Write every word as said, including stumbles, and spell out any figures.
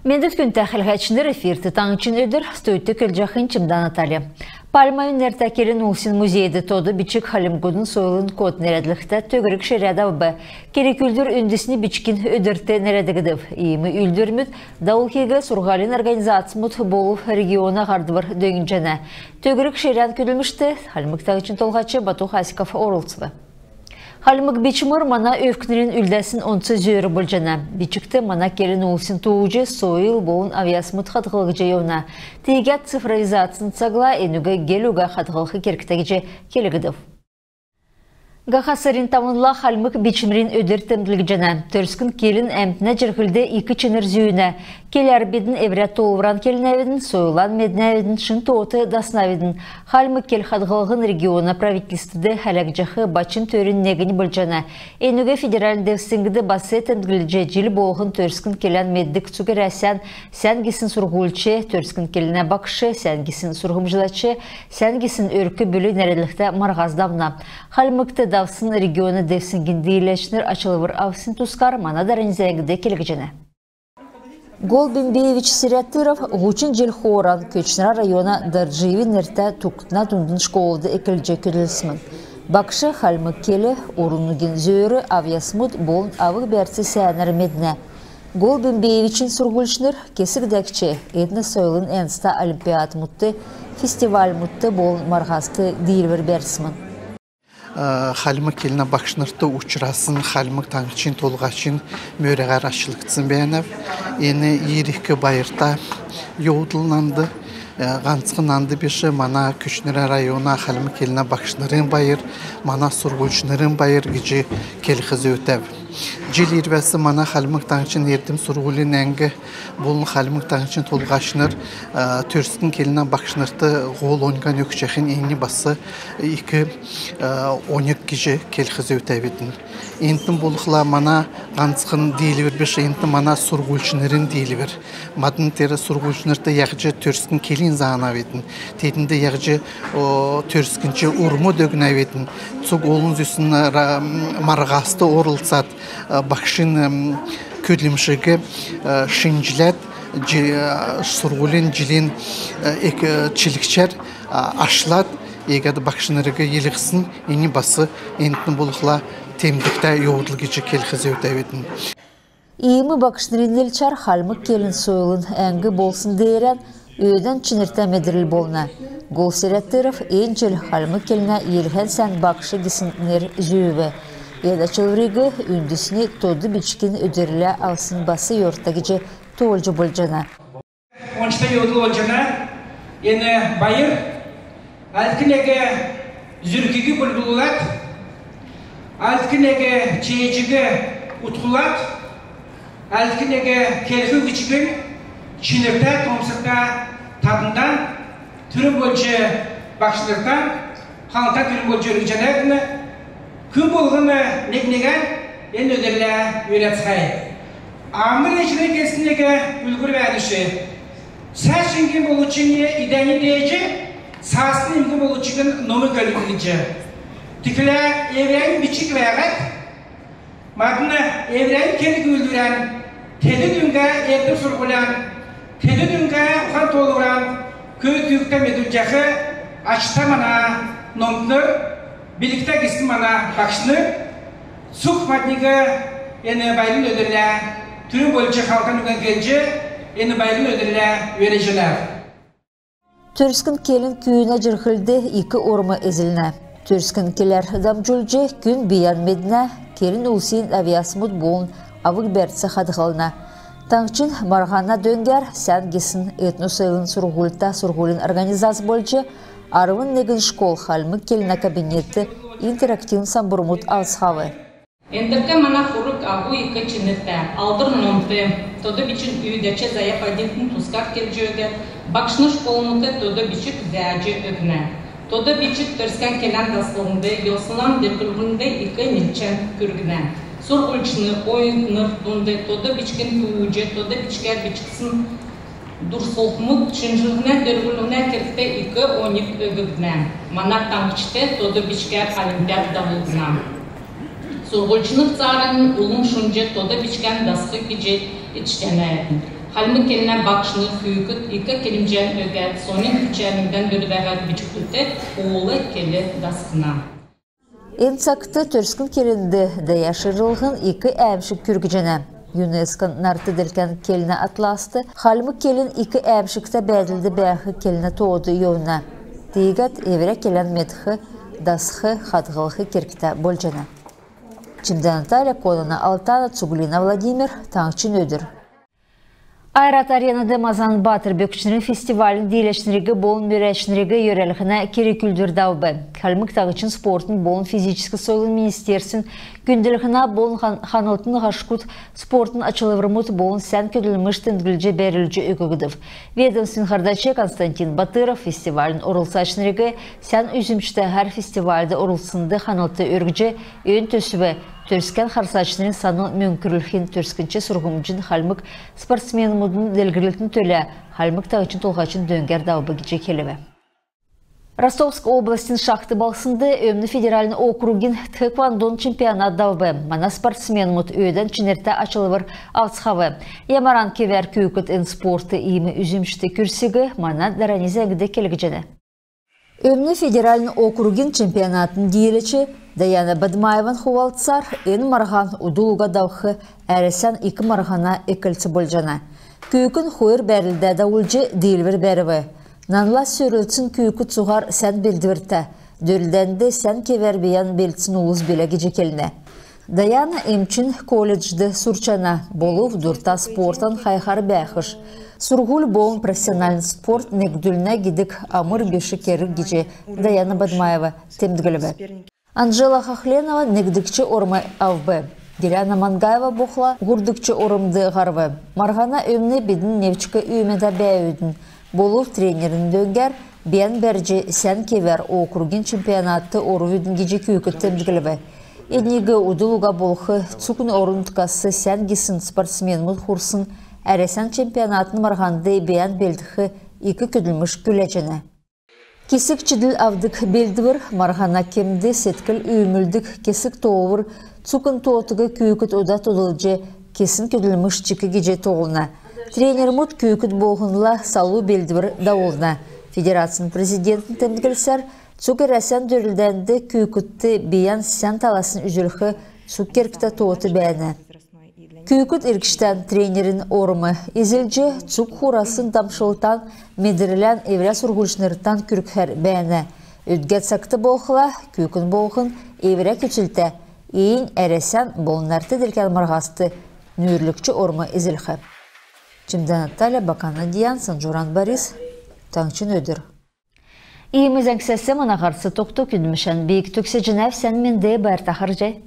Мендвт, күндтә хәләһәчнр! Эфирт «Таңһчин өдр», студьд көдлҗәхнь Чимдә Наталья. Пальмовин нертә келн улсин музейд «Тодо бичг — хальмгудын сойлын код» нерәдлһтә төгрг ширә давв. Керг-үүлдвр үндсн бичгин өдрт нерәдгдв. Иим үүлдврмүд давулхиг сурһулин организацмуд болв региона һардвр дөңнҗәнә. Төгрг ширән көдлмшт Хальмг Таңһчин Толһач Бату Хасиков орлцв. Хальмг бичмр мана өвкнрин үлдәсн онц зөөр болҗана. Бичгт мана келн улсин тууҗ, сойл болн авъясмуд хадһлгдҗ йовна. Тиигәд цифровизацин цагла энүг гел уга хадһлх кергтә гиҗ келгдв. Һаха сарин тавнла Хальмг бичмрин өдр темдглгдҗәнә. Төрскн келн әмтнә җирһлд ик чинр зүүнә. Келәр бидн эврә тоолвран келнәвидн, сойлан меднәвидн, шин тоот даснавидн. Хальмг кел хадһллһн региона правительствд хәләгдҗәх бачм төрин негнь болҗана. Энүг федеральн девсңгд бас темдглҗ, җил болһн төрскн келән меддг цугәрәсән сән гисн сурһульч, төрскн келнә багш, сән гисн сурһмҗлач, сән гисн өрк-бүл нерәдлһтә марһас давна. Хальмгт давсн региона девсңгин дииләчнр ачлвр авсн тускар мана дарани зәңгд келгдҗәнә. Гол Бембеевич Сирәтыров һучн җил хооран Көтчнрә района Дарҗиевин нертә Тугтна дундын школд эклҗ көдлсмн. Багш хальмг кел, орн-нутгин зөөр, авъясмуд болн авг-бәрц сәәнәр меднә. Гол Бембеевичин сурһульчнр кесг дәкҗ этносойлын әңгцтә олимпиадмудт, фестивальмудт болн марһаст диилвр бәрсмн. Э, хальмг келнә багшнрт учрасн Хальмг Таңһчин Толһачин мөрәһәр ачлгдсн бәәнәв. Эн йир ик байрта йовдл нанд, э, һанцхн нанд биш, мана Көтчнрә района хальмг келнә багшнрин байр, мана сурһульчнрин байр гиҗ келх зөвтәв. Җил ирвәс мана Хальмг Таңһчин эрдм-сурһулин әңг болн Хальмг Таңһчин Толһачнр, э, төрскн келнә багшнрт һол оньган өгчәхнь эн бас ик, э, оньг гиҗ келх зөвтәвидн. Энтн болхла мана һанцхн диилвр биш, энтн мана сурһульчнрин диилвр. Мадн тер сурһульчнрт яһҗ төрскн келинь заанавидн, теднд яһҗ, о, төрскнч урмд өгнәвидн, цуг олн зүсн ра-, марһаст орлцад, э, багшин, эм, көдлмшиг, э, шинҗләд, җи-, э, сурһулин җилин, э, эк-, э, чилгчәр, а, ашлад, иигәд багшнриг йилһсн, эн бас энтн болхла темдгтә йовдл гиҗ келх зөвтәвидн. Иим багшнрин нилчәр хальмг келн сойлын әңг болсн деерән өөдән чинртә медрл болна. Гол Сирәтыров эн җил хальмг келнә йилһән сән багш гисн нер зүүв. Эн ачлвриг үндсн Тодо бичгин өдрлә авсн бас йорта гиҗ тоолҗ болҗана. Ончта йовдл болҗана. Эн байр альк нег зүркиг булбулад, альк нег чееҗиг утхулад, альк нег келх-үгчиг чинртә, тоомсрта тадндан, түрүн болҗ багшнртан ханлтан түрүн болҗ өргҗәнәвидн. Күн болһн нег-негән эн өдрлә үрәцхәй. Амр ээҗнр гисн нег үлгүр бәәнүш. Сән шиңгн болвчн идәннь дееҗ, саасн имгн болвчн номн көлгдҗ. Тиигхлә эврәннь бичг бәәһәд, мадн эврәннь керг-үүлдврән, тедү дүңгә эрдм-сурһулян, тедү дүңгә ухан-тоолвран көвүд-күүкдтә медүлҗәх ачта мана номтнр, билгтә гисн мана багшнр, цуг мадниг эн байрин өдрлә түрүн болҗ ханлтан үгән келҗ, эн байрин өдрлә үрәҗәнәв. Төрскн келн күүнә җирһлд ик орм эзлнә. Төрскн келәр дамҗулҗ күн бийән меднә, келн улсин авъясмуд болн авг-бәрц хадһлна. Таңһчин марһана дөңгәр сән гисн этносойлын сурһульта сурһулин организац болҗ арвн негн школ хальмг келнә кабинетд интерактивн самбрмуд авцхав. Эндрк мана хург агу ик чинртә, алдр номт, тодо бичг үүдәч Зая Фадеевин тускар келҗ өгәд, багшнр школмудт тодо бичг зәәҗ өгнә. Тодо бичг Төрскән келән дасхлһнд, йослан делгрүллһнд ик нилчән күргнә. Сурһульчнр, оютнр дунд тодо бичгин тууҗ, тодо бичгәр бичгдсн дурслһмуд шинҗллһнә, делгрүллһнә кергт ик оньг өггднә. Мана таңһчд тодо бичгәр олимпиад давулгдна. Сурһульчнр цааранднь улм шунҗ тодо бичгән дасх гиҗ иткҗәнәвидн. Хальмг келнә багшин күүкд ик килмҗән өгәд, соньн күчәнүдән бүрдәһәд бичкдүдт олн кел дасхна. Эн цагт төрскн келнд дәя ширһлһн ик әәмшг күргҗәнә. ЮНЕСКО-н нарт делкән келнә атласт хальмг келн ик әәмшгтә бәәдлд бәәх келнә тоод йовна. Тиигәд эврә келән медх, дасх, хадһлх кергтә болҗана. Чимдә Наталья, Конана Алтана, Цуглина Владимир, Таңһчин өдр. «Ойрат Аренад» Мазан-Баатр бөкчнрин фестивалин дииләчнриг болн мөрәчнриг йөрәлһнә керг-үүлдвр давв. Хальмг Таңһчин спортын болн физическ сойлын министерствин күндллһнә болн хан-, ханлтын һашкуд, спортын ачлврмуд болн сән көдлмш темдглҗ бәрүлҗ өггдв. Ведомствин һардач Константин Батыров фестивалин орлцачнриг сән үзмҗтәһәр фестивальд орлцснд ханлт өргҗ, эн төсв Төрскән харсачнрин санл мөңкрүлхин төрскнч сурһмҗин хальмг спортсменмүдин делгрлтин төлә Хальмг Таңһчин Толһачин дөңгәр давв гиҗ келв. Ростовск областин Шахта балһснд Өмн федеральн округин тхэквондон чемпионат давв. Мана спортсменмүд өөдән чинртә ачлвр авцхав. Ямаран кевәр күүкд эн спортд иим үзмҗт күрсиг, мана дарани зәңгд келгдҗәнә. Өмн федеральн округин чемпионатын дииләч Даяна Бадмаеван хувалцсар, эн марһан удл уга давх Әрәсән ик марһана эклц болҗана. Күүкн хойр бәрлдә давулҗ диилвр бәрв. Нанла сөрлцсн күүкд цуһар сән белдвртә, дөрлдәнд сән кевәр бийән белдсн улс билә гиҗ келнә. Даяна эмчин колледжд сурчана, болв дурта спортан хайхар бәәхш. Сурһуль болн профессиональн спорт негдүлнә гидг амр биш керг гиҗ Даяна Бадмаева темдглв. Анжела Хохленова негдгч орм авв. Геляна Мангаева болхла һурвдгч ормд һарв. Марһана өмн бидн невчк үүмәдә бәәвидн. Болв тренерин дөңгәр бийән бәрҗ сән кевәр округин чемпионатд орвидн гиҗ күүкд темдглв. Эдниг удл уга болх, цуг орн-нутгас сән гисн спортсменмүд хурсн Әрәсән чемпионатын марһанд бийән белдх ик көдлмш күләҗәнә. Кесг чидл авдг белдвр, марһана кемд седкл үүмүлдг кесг тоолвр цугн тоотыг күүкд ода тодлҗ кесн көдлмш чик гиҗ тоолна. Тренермүд күүкд болһнла салу белдвр давулна. Федерацин президентин темдглсәр, цуг Әрәсән дөрлдәнд күүкдт бийән сән таласн үзүлх цуг кергтә тоот бәәнә. Күүкд иргчдән тренерин орм эзлҗ, цуг хурасн дамшлтан, медрлән эврә сурһульчнртан күргхәр бәәнә. Өдгә цагт болхла, күүкн болһн эврә күцлтә, эн Әрәсән болн нарт делкән марһаст нүүрлгч орм эзлх. Чимдә Наталья, Баканов Диан, Санҗуран Борис, Таңһчин өдр. Иим зәңгсәс мана һарц тогтв. Көдлмшән би төгсәҗәнәв. Сән менд, байрта харһий.